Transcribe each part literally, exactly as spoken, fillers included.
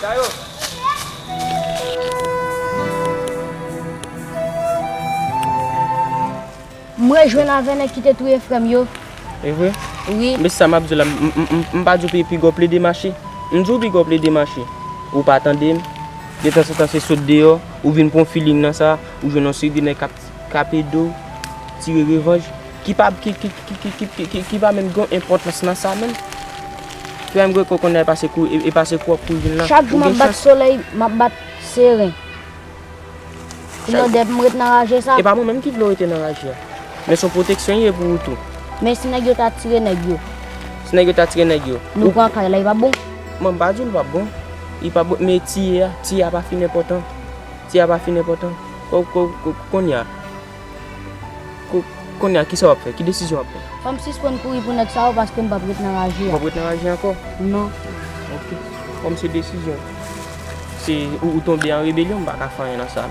M rejwenn avè nèg ki te touye frè m yo. E vre? Wi. Men sa m ap di w la, m, m, m, m pa di w pi, piga w plede mache. M di w piga w plede mache. Ou pa tande m. De tanzantan se sot deyò, ou vin pran feeling nan sa, ou jwenn yon seri de nèg k ap, k ap ede w tire revanj, ki pa, ki, ki pa menm gen enpòtans nan sa menm. Frè m, gen konnen e pase kou, e, e pase kou w ap kouri vin la. Chak jou m ap bat solèy, m ap bat seren. Pou nan dèp m ret nan raje sa. E pa mwen menm ki vle w rete nan raje a. Men se yon pwoteksyon li ye pou ou tou. Men si nèg yo ta tire nèg yo. Si nèg yo ta tire nèg yo. Nou pran kay la, li p ap bon? Mwen m pa di w li p ap bon. Li p ap bon, men tiye a, tiye a pa fin enpòtan. Tiye a pa fin enpòtan. Ko, ko, ko, kounye a. Ko, kounye a, kisa w ap fè? Ki desizyon w ap pran? Fò m sispann kouri pou nèg sa yo paske m p ap ret nan raje a. W p ap ret nan raje ankò? Non. Ok. Kòm se desizyon. Se ou, ou tonbe an rebelyon, m pa ka fè anyen nan sa.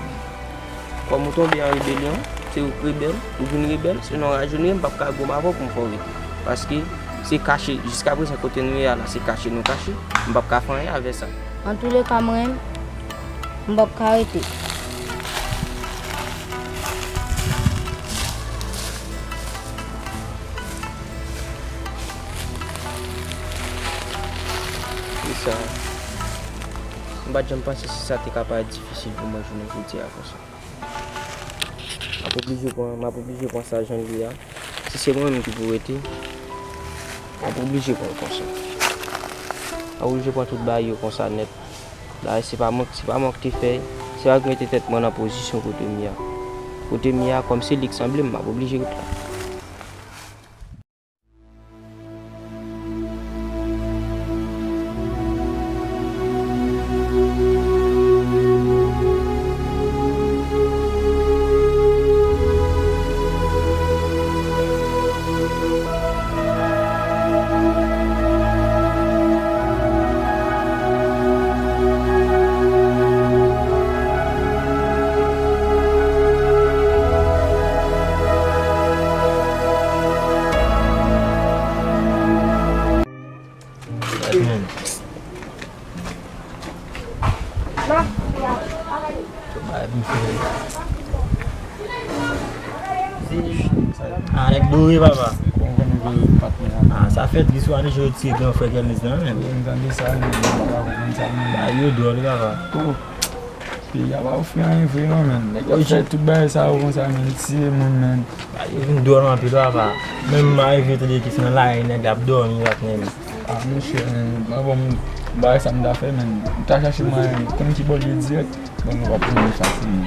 Kòm ou tonbe an rebelyon, se ou k rebèl, ou vin rebèl, se nan raje nou ye, m p ap ka goumen avè w pou m fè w rete. Paske se kache, jiskaprezan kote nou ye a la, se kache nou kache, m p ap ka fè anyen avè sa. Antouleka, mwen, m p ap ka rete. Se sa. M pa t janm panse si sa te ka parèt difisil pou mwen jounen jodi a konsa. M ap oblije pran, m ap oblije pran sa jan l ye a. Si se mwen menm ki pou rete, m ap oblije pran l konsa. M ap oblije pran tout bagay yo konsa nèt. Dayè, se pa mwen, se pa mwen ki te fè, se pa mwen ki mete tèt mwen nan pozisyon kote m ye a. Kote m ye a, kòm se li k sanble m, m ap oblije ret la. Ah, nèg dore, papa. Ah, sa fè tris, ou ane jodi gran frè Kèmiz nan, men. Yo, m tande sa, men, m pa konprann sa, men. Bagay yo dwòl, papa. Peyi a pa ofri anyen vre non, menn. Nèg yo ap fè tout bagay sa yo konsa, menn, tiye moun, menn. Bagay yo vin dwòl anpil, papa. Menm m arive tande ke se nan lari nèg la ap dòmi, patnè m. Ah, monchè, menn, mwen bon, bagay sa m ta fè, menn. M ta chache mwen konn ki bò l ye dirèk. Bon, nou pa pou nou chase, menn.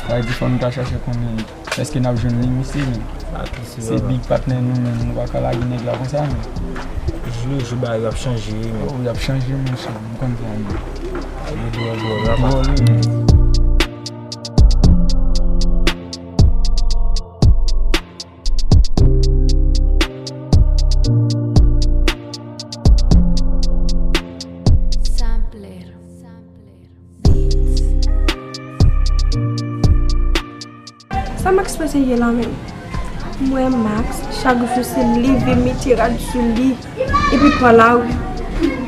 Sa vle di fò nou ta chache konnen èske n ap jwenn li, mesye, menn. Se big patnè nou, menn. Nou pa ka lage nèg la konsa, menn. Jou, jou bagay yo ap chanje, menn. Oh, y ap chanje, monchè. M konn sa, menn. Yo dwòl, dwòl, dwòl, wi, menn. Sa Max panse ye la menm? M wè Max, chak jou se leve, mete rad sou li, epi pran lari.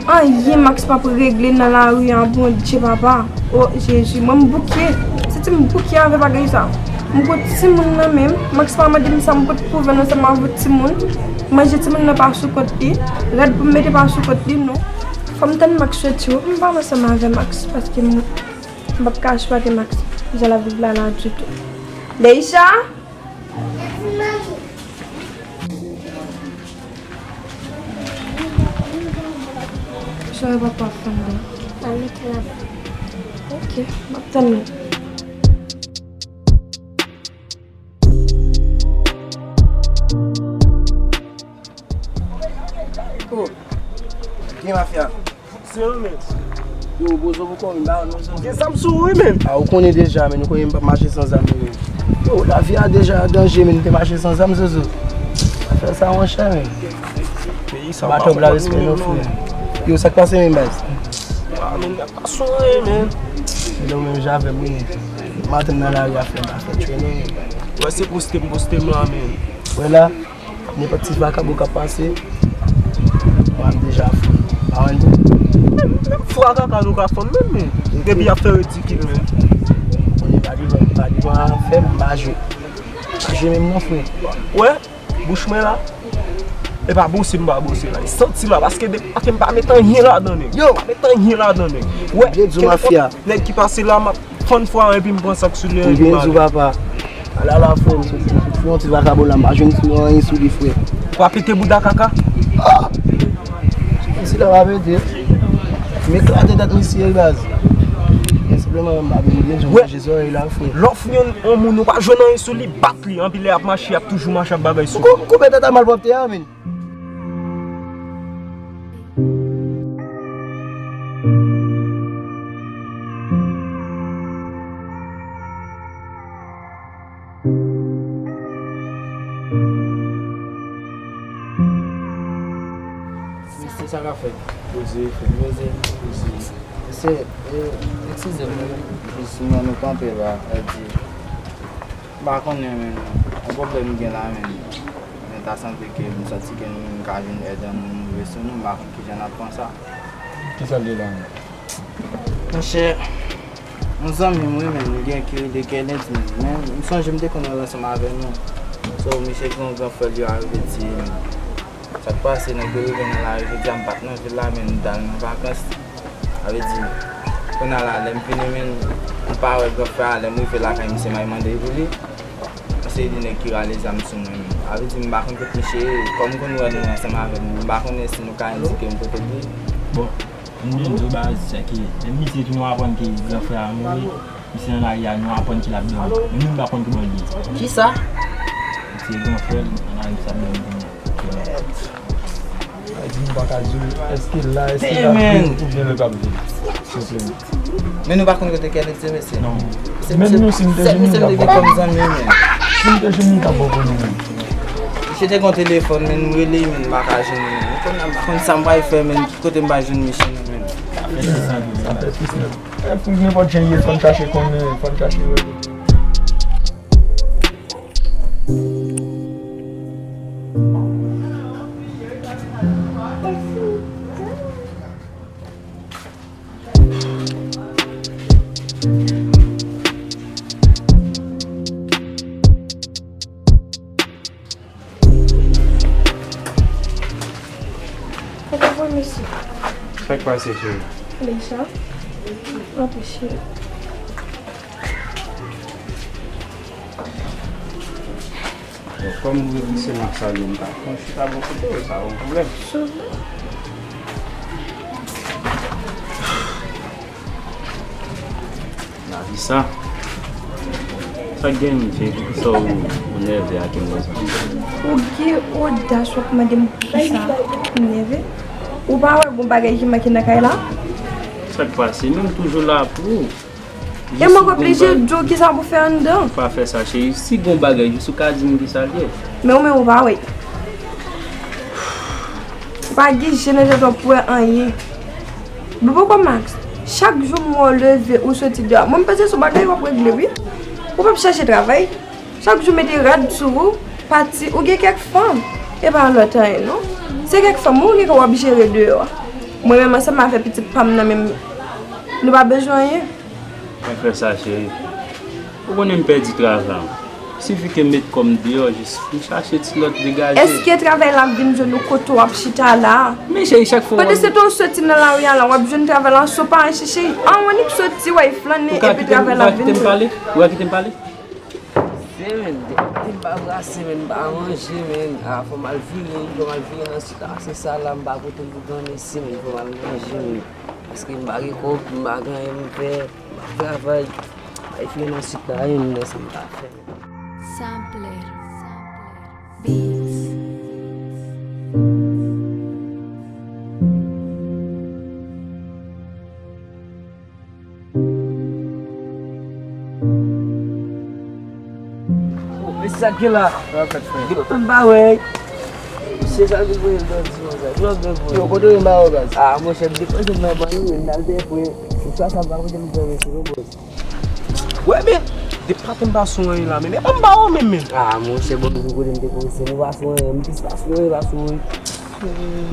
Anyen Max p ap regle nan lari a, Bondye papa. O Jezi, mwen m bouke. Santi m bouke avè bagay sa. M gon timoun nan men m. Max pa mande m sa, m pot pwouve l ansanm avèk timoun. Manje timoun nan pa sou kont li. Rad pou m mete pa sou kont li, non. Fò m tann Max soti wi pou m pale ansanm avè Max, paske m M p ap ka sipòte Max jan l ap viv la la ditou. Deisha! Sa yo papa fè m la. Mami, te la. Ok, m ap tann ou. Oh, gen mafya. Se ou menm. Yo, bozo pou kò m, ba nou zozo. Gen zam sou ou wi menm. A, ou konnen deja, men ou konnen m p ap mache san zam wi menm. Yo, lavi a deja an danje, men nou te mache san zam zozo. Pa fè sa monchè, men. Peyi sa pa bon menm non. Yo, sa k pase menm baz? A, men nèg pa sou anyen, men. Se nou menm jan avè m wi. Maten nan lari a fè m pa fè tchwe non. Wè se poste m poste m la, men. Wè la. Nenpòt ti vakabon k ap pase, w ap deja fou. Pa wè l tou? Menm fwa kaka nou ka fann menm, men. Depi y ap fè ridikil, men. Konnen pa devan, pa devan afè m, m pa jwe. M pa jwe menm non, frè. Wè, bouch mwen la. E pa bwose m pa bwose la. E santi la, paske depi maten m pa met anyen ladan, nèg. Yo! M pa met anyen ladan, nèg. Wè, byen di w, mafya. Nèg ki pase la, m ap fann fwa epi m pran sa k sou li an epi m ale. Byen di w, papa. Ala la, frè, m soti sou yon ti vakabon la, m pa jwenn sou anyen sou li, frè. W a pete bouda kaka? Ah! Ti la w a pete. M eklate tèt misye, baz. Gen senpleman, m pa byen, byen di w, ranje zòrèy la, frè. Lè w fouye yon, yon moun, ou pa jwenn anyen sou li, bat li. Anpil lè y ap mache, y ap toujou mache ak bagay sou. Kou-, koupe tèt a malpwòpte a, men. Mesye, sa k ap fèt? Poze, frè. Poze, poze. Mesye, e, eskize m, jis mwen nou kanpe la, e di, m pa konnen, men, yon pwoblèm m gen la, men. Men ta sanble ke m santi ke m ka jwenn èd an moun rive sou nou, m pa konn kijan n ap pran sa. Kisa l ye la menm? Monchè, yon zanmi m wi, men, m gen ki rele Kennedy, men, men m sonje m te konn wè l ansanm avè nou. So, misye gen yon gran frè l yo arive tiye, men. Sa k pase, nèg yo rive nan lari jodi a, m pa t nan vil la, men m t al nan vakans. Sa vle di, kounye a la, lè m vini, men, m pa wè gran frè a, lè m rive lakay misye, m al mande pou li. Se li nèg ki rale zam sou mwen menm. Sa vle di m pa konn kote misye ye. Kòm m konn wè nou ansanm avè l, m pa konnen si nou ka endike m kote l ye. Bon, m byen di w baz, se ke lè misye tou nou aprann ke gran frè a mouri, misye nan lari a, nou aprann ke l ap dòmi. Men nou m pa konn ki bò l ye. Kisa? Misye gran frè l nan lari misye ap dòmi kounye a. Di m pa ka di w, èske l la, èske l ap viv oubyen l p ap viv? Souple. Men nou pa konn kote Kennedy ye, mesye. Non. Menm nou, si m te jwenn li, m t ap ba w. Si m te jwenn li, m t ap ba w konnen menm. Misye te gen yon telefòn, men m rele, men m pa ka jwenn li. Kounye a m pa konn sa m pral fè, men ki kote m pral jwenn misye nan, men. Sa fè tris nèt. E pou nenpòt jan l ye, fò n chache konnen, fò n chache wè. Kòman w ye, mesye? Sa k pase, cheri? Deja? Antre, cheri. Bon, kòm ou se m ap salye, m ta pran chita bò kote w, sa pa yon pwoblèm. Sove. Larisa. Sa k gen, cheri? Poukisa w, w nève ak m konsa? Ou gen odas w ap mande m poukisa m nève? Ou pa wè gon bagay ki manke nan kay la? Sa k pase? Men m toujou la pou ou. E mwen k oblije di w kisa pou fè anndan. Pa fè sa, cheri. Si gon bagay, jis ou ka di m kisa l ye. Men ou menm ou pa wè. Ou pa gen je nan tèt w pou wè anyen. Bobo kòm Max, chak jou m wè w leve, ou soti deyò. Mwen m panse se yon bagay w ap regle, wi. Ou p ap chache travay. Chak jou mete rad sou ou, pati, ou gen kèk fanm. E pa lòt anyen, non. Se kèk fanm, ou gen w ap jere deyò. Mwen menm ansanm avè pitit pa m nan, men nou pa bezwen anyen. Pa fè sa, cheri. Ou konnen m pèdi travay. Sifi ke m met kò m deyò, jis m chache ti lòt degaje. Èske travay la ap vin jwenn ou kote w ap chita la a? Men cheri, chak fwa w... Pandan se tan w soti nan lari a la, w ap jwenn travay la, si w pa al chèche, an w annik soti, w al flannen, epi travay la ap vin jwenn ou. Ou ka kite m pale? Ou ka kite m pale? Se, men, depi m pa brase, men, m pa manje, men, a, fò m al vire, fò m al vire nan sit la, se sa la, m pa kote m pou granmesi, men, fò m al manje, men, paske m pa gen kòb, m pa gen anyen m fè, m pa travay, m pa fè nan sit la, men, men, sa m pa fè, men. Sampler. Beats. Oh, men sa k gen la? Sa fèt, frè. Gen lontan m pa wè. Mesye sa vin voye m nan di konsa. Ki lòt nèg voye? Yo, kote w ye m pa wè, baz? Ah, monchè, m depoze m nan bann wi, m al dèyè frè. Ou sa sa m pa kote m dòmi, se yon bòs. Wè, men, depi maten m pa sou anyen la, men, men m pa wè w menm, men. Ah, monchè, bon, nou kote m depoze, nou pa sou anyen, m plis pa sou anyen, pa sou anyen.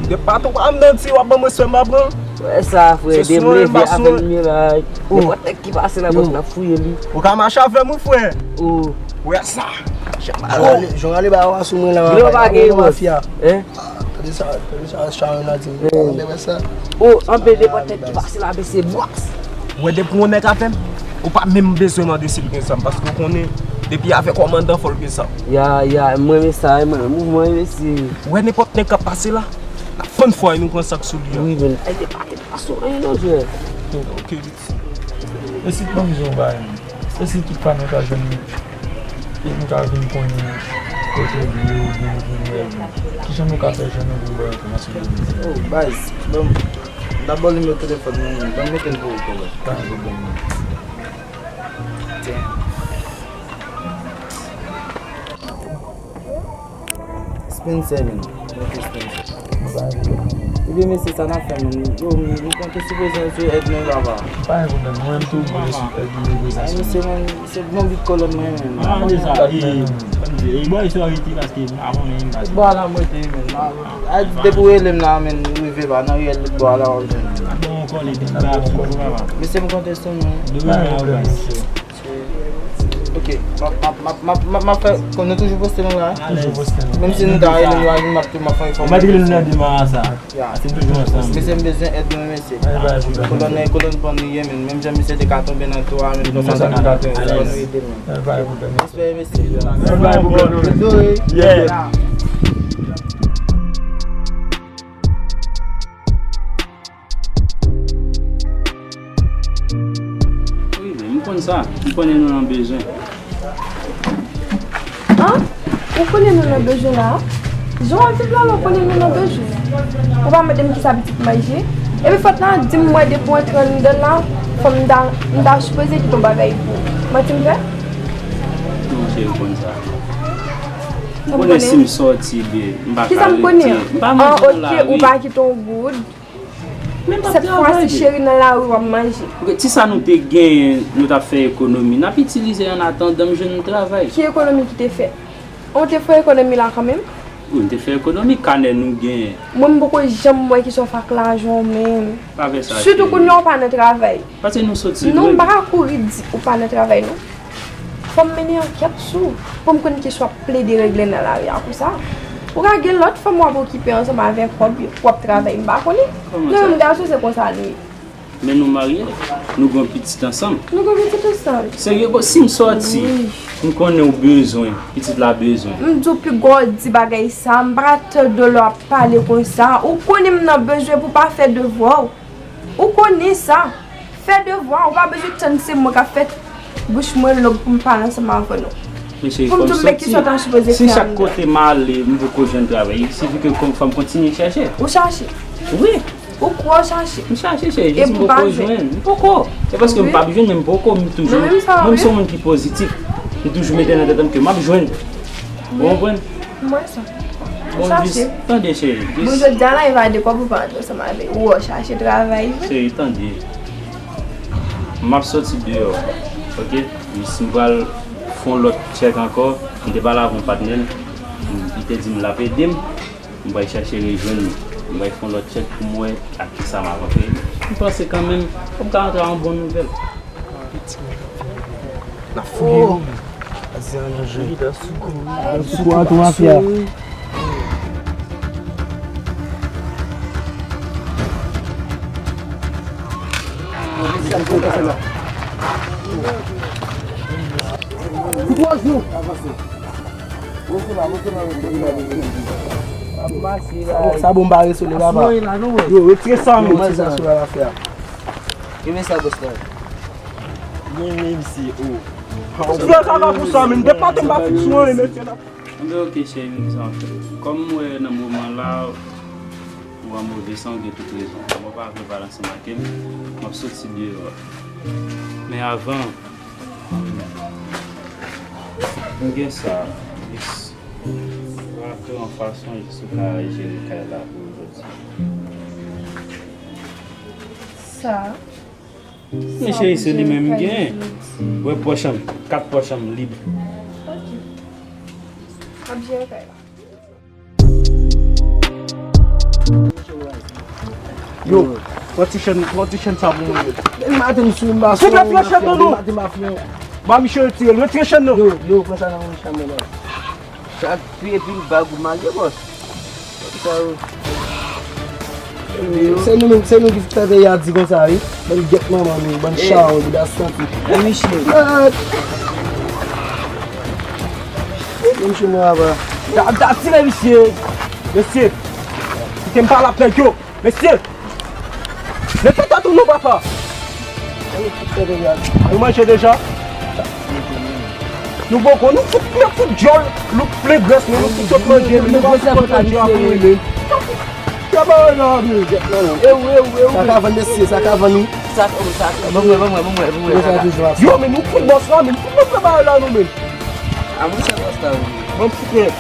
De patou pa m nan di w ap ban mwen swen m pa pran. Wè sa, frè, se de sou mwen, m pa leve sou avè mwen. L miray. Oh. Nenpòt nèg ki pase la, bòs, n ap fouye li. Ou ka mache avè m, wi, frè. Oh. Wè sa. Jan ale, jan ale ba w sou mwen la, yo pa gen mafya. Hein? Tande sa, tande sa, Sharon a di m. Tande wè sa. Oh, anpil de pòt nèg ki pase la, men se bòs. Wè, depi yon nèg avè m, ou pa menm bezwen mande si l gen zam, paske ou konnen, depi avè kòmandan, fò l gen zam. Ya, ya, mwen renmen sa, mwen, mouvman yo, mesye. Wè, nenpòt nèg k ap pase la, n ap fann fwa nou pran sa k sou li a. Wi, men, ay, te pa, te pa sou anyen, non, frè. Ok. E si t ban m di w yon bagay, menm? E si tout pa nou ta jwenn e nou ta vin konnen kote l ye oubyen nou vin wè l, kijan nou ka fè jwenn nou pou nou bay enfòmasyon pou nou? Oh, baz, ban m, m ta ba w nimewo telefòn mwen, ban m mete l pou ou, kòlè. Pa gen pwoblèm, non. Damn. Spencer, men. Ok, Spencer. Ebyen, mesye, sa n ap fè, men. Yo, m, m konte sou prezans yo, èd mwen, papa. Pa gen pwoblèm, mwen menm tou, m konte sou èd nou, prezans nou. Ay, mesye, men, se bon bout kolòn mwen, men. Mwen pa konn sa, e, e, bò, e sou arete, paske m pa konnen, m pa... Bò la, mwen te, men. Ay, depi w rele m la, men, m rive pa nan riyèl, bò la, w ap jwenn. Bon, kòlè, depi ba sou papa. Mesye, m konte sou nou. Demen, pa gen pwoblèm, mesye. Ok, m ap, m ap, m ap, m ap, m ap, m ap fè, kon nou toujou poste nou la. Toujou poste nou. Menm si nou ta rele nou la, m ap tou, m ap fè enfòmasyon. Ou mèt rele nou nan demen sa. Ya. Se toujou ansanm. Mesye, m bezwen èd nou, mesye. Ay, pa gen pwoblèm. Kolòn, kolòn pran nou ye, men. Menm jan misye te ka tonbe nan tou a, men konsa nou ka tonbe. Fò nou ede l, men. Ay, pa gen pwoblèm. Respè, mesye. Ay, pa gen pwoblèm, non. Yeah. Wi, men m konn sa. M konnen nou nan bezwen. An? Ou konnen nou nan bezwen la? Jan w ap viv la, la, ou konnen nou nan bezwen. Ou pa mande m kisa pitit manje. Epi fòt la, di m, mwen, depi w antre anndan la, fò m ta, m ta sipoze kite yon bagay pou ou. Manti m fè? Non, cheri, ou konn sa. Ou konnen si m sòti byen, m pa ka rete. Kisa m konnen? M pa manje nan lari. An, ok, ou pa kite yon goud. Sèt fwa si cheri nan lari w ap manje. Ok, ti sa nou te genyen, nou t ap fè ekonomi, n ap itilize annatandan m jwenn yon travay. Ki ekonomi ki te fèt? Ou te fè ekonomi la kanmenm? Wi, m te fè ekonomi, kanè nou genyen. Mwen, m poko janm wè ki sa w fè ak lajan w menm. Pa fè sa, cheri. Sitou kounye a w pa nan travay. Paske nou soti lwen. Non, m pa ka kouri di ou pa nan travay, non. Fò m mennen ankèt sou ou, pou m konn kisa w ap plede regle nan lari a konsa. Ou ka gen lòt fanm w ap okipe ansanm avèk kòb yo, w ap travay, m pa konnen. Kòman sa? Nou menm gason, se konsa nou ye. Men nou marye, nou gen yon pitit ansanm. Nou gen pitit ansanm. Serye, bon, si m sòti, wi, m konnen w bezwen, pitit la bezwen. M di w pi gwo di bagay sa, m pa ka tande w lè w ap pale konsa. Ou konnen m nan bezwen pou w pa fè devwa w. Ou konnen sa. Fè devwa, ou pa bezwen tann se mwen k ap fè bouch mwen long pou m pale ansanm avè nou. Men cheri, pou m di w, men kisa w ta sipoze fè anndan. Si chak kote m ale, m poko jwenn travay, sifi ke fò m kontinye chèche. Ou chache? Wi. Ou kwè w chache? M chache, cheri, jis m poko jwenn. M poko. Se paske m p ap jwenn, men m poko, m toujou, mwen, m se yon moun ki pozitif. M toujou mete nan tèt m ke m ap jwenn. Ou konprann? M wè sa. Bon, jis tande, cheri. Bon, jodi a la, e pa de kòb ou pa antre ansanm avè l. Ou wè w chache travay vre. Cheri, tande. M ap sòti deyò, ok? Jis m pral fè yon lòt tchèk ankò. M te pale avè yon patnè m. Li te di m l ap ede m. M pral chèche rejwenn li. M pral fè yon lòt tchèk pou m wè ak kisa m ap antre. M panse kanmenm, m ka antre a yon bon nouvèl. N ap fouye yo. Azi an danje. Soukou a tou mafya. Sa bon, sa bon, m pa resole papa. Yo, retire sa, men. Retire sa sou la mafya. Renmen sa, bòs la. Mwen menm se ou. Ou fè kaka pou sa, men depato m pa fiks mwen, mesye la. Anben, ok, cheri, men kisa w fè? Kòm m wè nan moman la, ou an move san, ou gen tout rezon. Mwen pa vle pale ansanm ak li, m ap soti deyò. Men avan, m gen sa, jis raple yon fason, jis ou ka jere kay la pou jodi. Sa. Men cheri, se li menm m gen. Wè pòch an, kat pòch an lib. Ok. M ap jere kay la. Yo, pran ti chèn, pran ti chèn sa pou mwen. Depi maten m sou m pa sou. Souple, pran chèn nan non. Depi maten m pa fè. Ba misye retire l, retire chèn nan. Yo, yo, pran sa nan men chanm nan. Sa pi epi l bag ou malye, bòs. Sa yo. Se nou menm, se nou ki fè peyi a di konsa, wi. Bann gyèt manman nou, bann chawony, bouda santi. E misye. Menm chez mwen ava. Da, da, tire misye. Mesye, kite m pale ak nèg yo. Mesye! Leve tèt ou non, papa! Nou manje deja? Nou poko, nou fout, nou fout djòl, nou plen grès, men nou fout sot manje, men nou pa fout manje a pou nou, men. Sa pa wè la, men. Ew, ew, ew. Sa ka vann, mesye, sa ka vann, wi. Sa, oh, sa, ban mwen, ban mwen, ban mwen, ban mwen. Sa toujou ap sa. Yo, men nou fout bòs la, men nou fout bòs la, ba la, nou, men. A, mwen, se bòs la, wi. Ban m fout, men.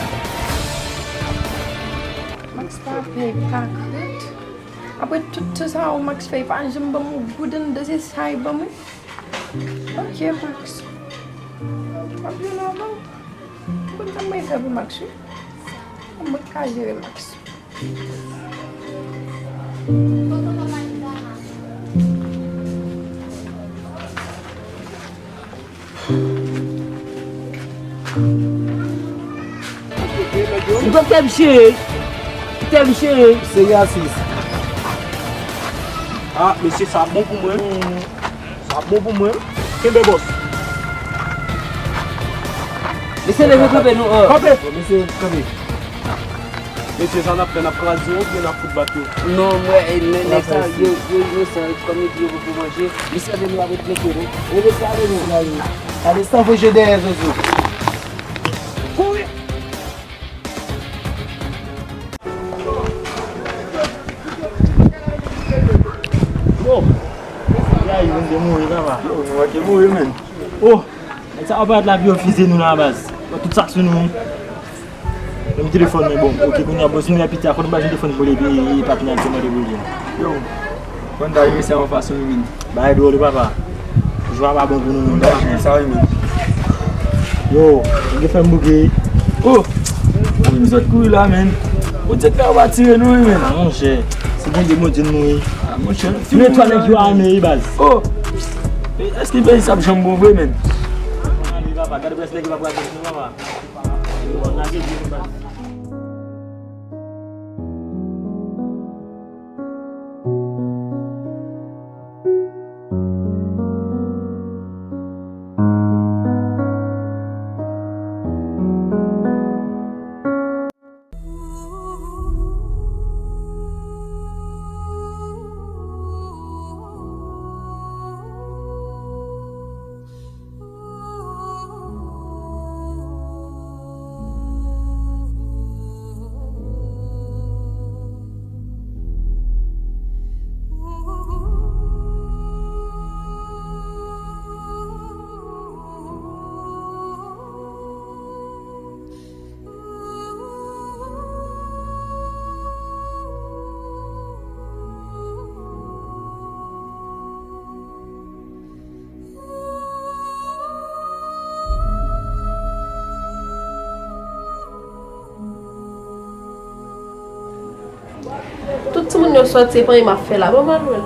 Max pa fè kakrit. Apre tout tan sa a Max fè, li pa janm ban m yon goud anndan, se sa li ban mwen. Ok, Max. M ap jwenn avan. M konn sa mwen fè pou Max, wi. Mwen ka jere Max. Ou pap fè m chire. Fè m chire. Serye asis. Ah, mesye, sa bon pou mwen. Sa bon pou mwen. Kenbe bòs. Mesye, leve kanpe nou. Kanpe. Mesye, kanpe. Mesye, sa n ap fè, n ap kraze yo oubyen n ap fout bat yo? Non, mwen, e, nè-, nèg sa, yo, yo inosan, kòm yo di yo poko manje. Mesye, vini avèk mesye, non. Rele sa, vini. Gade, san voye dèyè, Zozo. Kouri! Yo! Ya, yo te mouri, papa. Yo, nou te mouri, men. Oh! Nèg sa yo parèt la, yo fize nou nan baz. Yo tout sa k sou nou. Menm telefòn mwen bon. Ok, kounye a, bon, si nou gen piti a, fò nou ba telefòn pou li, epi, epi pa final, se mande pou li. Yo, fò n ta jere sa yon fason, wi, men. Bagay dwòl, wi, papa. Jou a pa bon pou nou, men. Sa, wi, men. Yo, nou gen fè m bouke. Oh! Wi, nou sot kouri la, men. Bondye fè yo pa tire nou, wi, men. Ah, monchè, si Bondye, Bondye nou, wi. Ah, monchè. Nou twa nèg yo ame, wi, baz. Oh! E, èske peyi sa ap janm bon vre, men? Gade, papa, gade près nèg yo pa pral nou, papa. Tout timoun yo sòti, epi m ap fè la, bon, Manuel.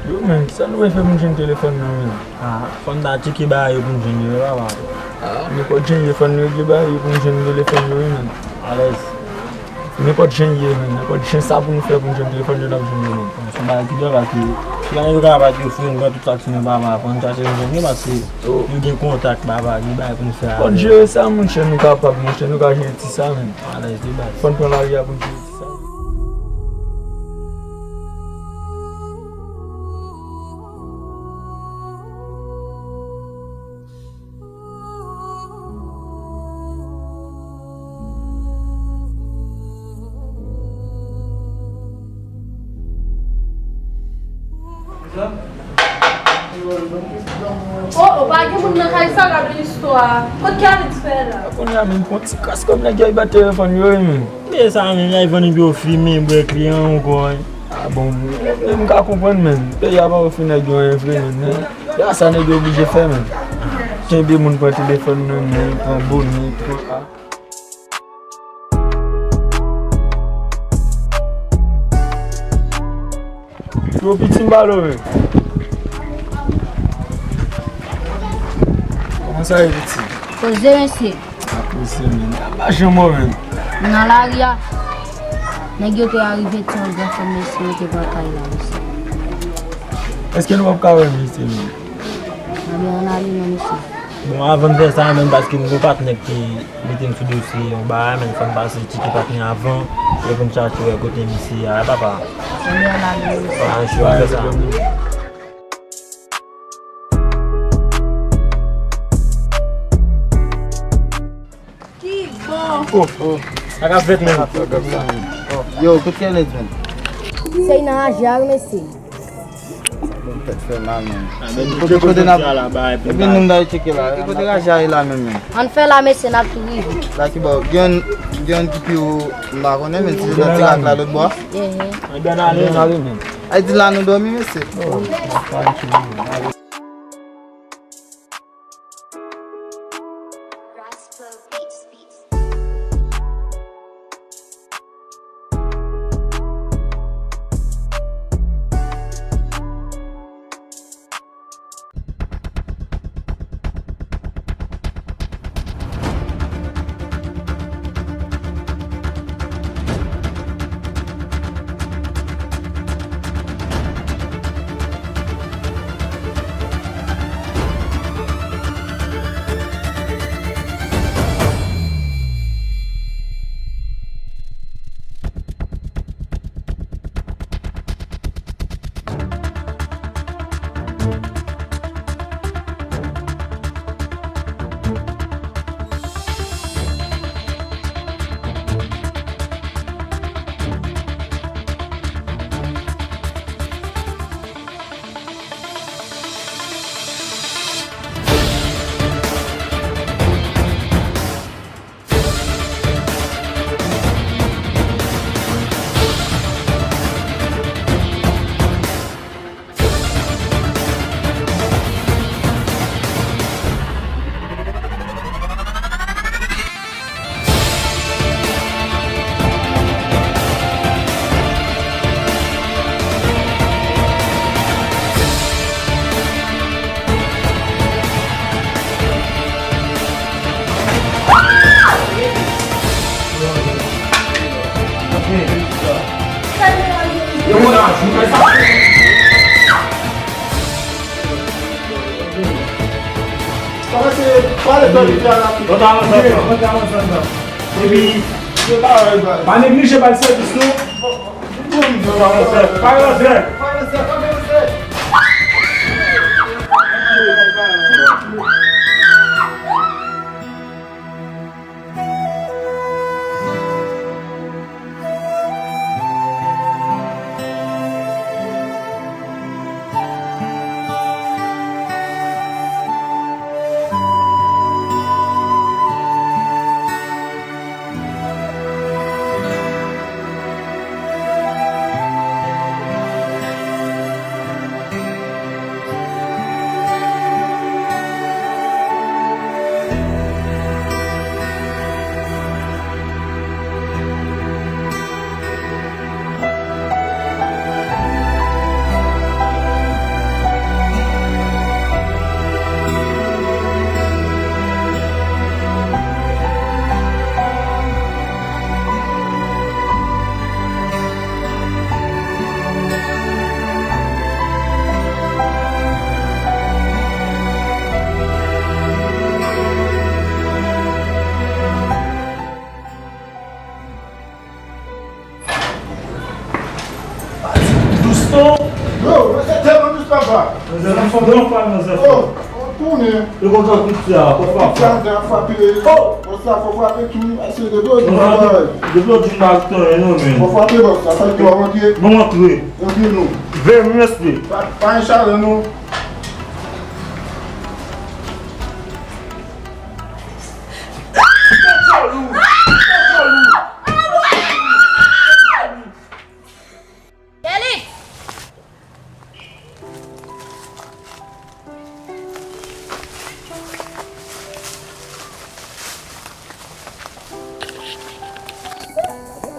Yo, men, sa nou wè fè pou n jwenn telefòn nan, men? Ah, fò n ta tcheke bagay yo pou n jwenn yo, papa. Ah, nenpòt jan ye, fò n regle bagay yo pou n jwenn telefòn yo, wi, men. Alèz. Nenpòt jan ye, men. Nenpòt jan sa pou nou fè pou n jwenn telefòn yo, n ap jwenn yo, men. Se yon bagay ki dwòl, paske si pa gen yo kapab yo fè, nou pran tout sa ki sou nou, papa, fò n chache nou jwenn yo, paske yo gen kontak, papa, gen bagay pou n fè avè yo. Fò n jere sa, monchè, nou kapab, monchè, nou ka jere ti sa, men. Alèz, de baz. Fò n pran lari a pou n jere ti sa. Oh, oh, Pa gen moun nan kay sa, gade istwa. Kot Kevin fè la? Kounye a menm, pran ti kras kòb nèg yo, yo bat telefòn yo, wi, menm. Men sa menm, y al vann epi yo fimen, bwè kliyan ankò, wi. A bon, men m ka konprann, menm. Peyi a pa ofri nèg yo anyen vre, menm, men. E a sa nèg yo oblije fè, menm. Kenbe moun pran telefòn nan men, pran bonè, pran a. Yo, piti m pale w, men. Kòman sa ye, piti? Koze, mesye. A koze, men. A pa janm wè, men. Nan lari a, nèg yo te arive ti yon gran fanm, mesye, yo te pran kay la, mesye. Èske nou p ap ka wè, mesye, men? Anben, ann ale non, mesye. Bon, avan n fè sa, menm paske m gon patnè ki mete m sou dosye yon bagay, men fò n pase tcheke patnè avan, epi pou n chache wè kote misye a, papa. Anben, ann ale non, mesye. Pa anchou, ann fè sa. Ki bon. Oh, oh. Sa k ap fèt, menm? Yo, kote Kenneth, menm? Se nan aje a, wi, mesye. Bon, tèt fè mal, menm. Kote, kote n ap, epi nou m dal tcheke la. Kote raje a ye la menm, menm? Ann fè la, mesye, n ap tou rive. La ki bò? Gen, gen ki pi wo, m pa konnen, men si se nan ti rak la lòt bò. Ann ale, menm. Ay, di la nou dòmi, mesye. Kòmanse pale dòt li a la. Mwen ta avanse ansanm. Mwen ta avanse ansanm. Epi, pa neglije ba l sèvis, non. Pa ranse. Pa ranse, pa ranse. Dous non. Yo, se tèlman dous, papa. Manzè, nan fòm, nan fòm, manzè. Oh, oh, tounen. E kontan tout sa, fò frape. Tout sa, frape. Oh! Bon, sa, fò frape tou, ase de do, di bagay. Depi lòt jou, m pa ret anyen, non, men. Fò frape, bòs, sa fè tou, antre. Bon, antre. Antre, non. Veye, mesye. Pa, pa gen chalè, non.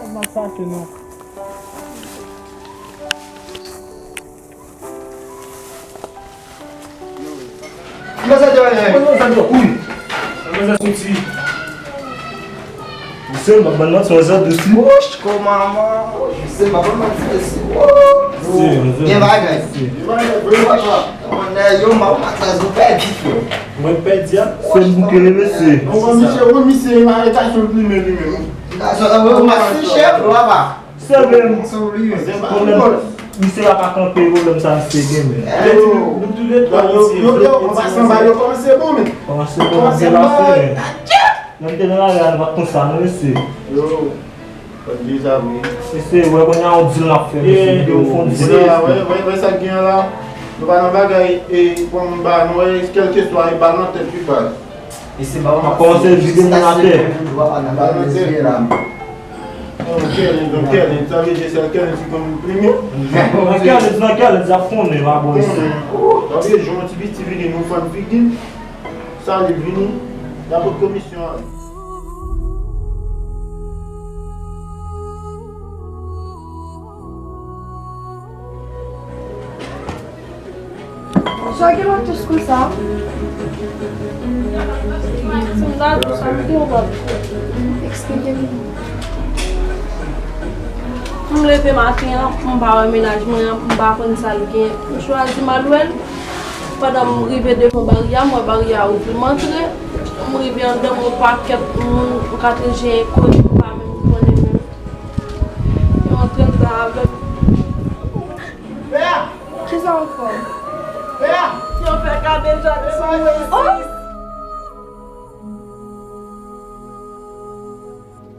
M ap chache non. Kòman sa te ye? Kòman sa te ye? Kòman sa soti? Misye, m ap ban manti, yon zòt dous wi. Wouch, kòman, man? Misye, m ap ban manti, mesye. Wouch. Gen bagay. Gen bagay, vre papa. Mwen, yo, m ap matras, nou pèdi, frè. Mwen pèdi a. Se m bouke, mesye. Non, misye, wi, misye, imajitasyon plimen, plimen. Imajitasyon, mwen, mwen, si chèf, papa. Se vre, m. Pwoblèm, misye pa ka kanpe, pwoblèm sa, misye gen, men. Yo, yo, yo, an pasan, ba yo kòmanse bon, men. Kòmanse bon, kòmanse bon, men. Lè m te nan lari a, nou pa t konsa, non, mesye. Yo, fò n di sa, wi. Mesye, wè, kounye a, yon dil n ap fè, mesye. Yo, fò n di sa, wè, wè, wè sa k gen an la. Nou pa nan bagay, e, kòm ba, nou wè, kèlkeswa, e bal nan tèt li, baz. Mesye, ba w manti. Kòmanse vide moun atè. Bal nan tèt. Nan kèlens, nan kèlens, sa vle di sèl kèlens ki konn plimen. Nan kèlens, nan kèlens, y ap konnen, pa bò isi. Sa vle di yon ti piti vini, nou fann figi l. Sa li vini, y ap pot komisyon a. Sa gen lòt tou sou sa? Sa m ta di w sa, m gen yon lòt. Eksplike m. M leve maten an, m pa wè mennaj mwen an, m pa konn sa l gen. M chwazi m al wè l. Pandan m rive devan baryè a, m wè baryè a ouvri, m antre. M rive anndan, m wè pakèt moun, m ka te jen enkonni, m pa menm konnen menm. Yo antre anndan avè m. Kisa w fè? Yo fè kabetòt sou mwen.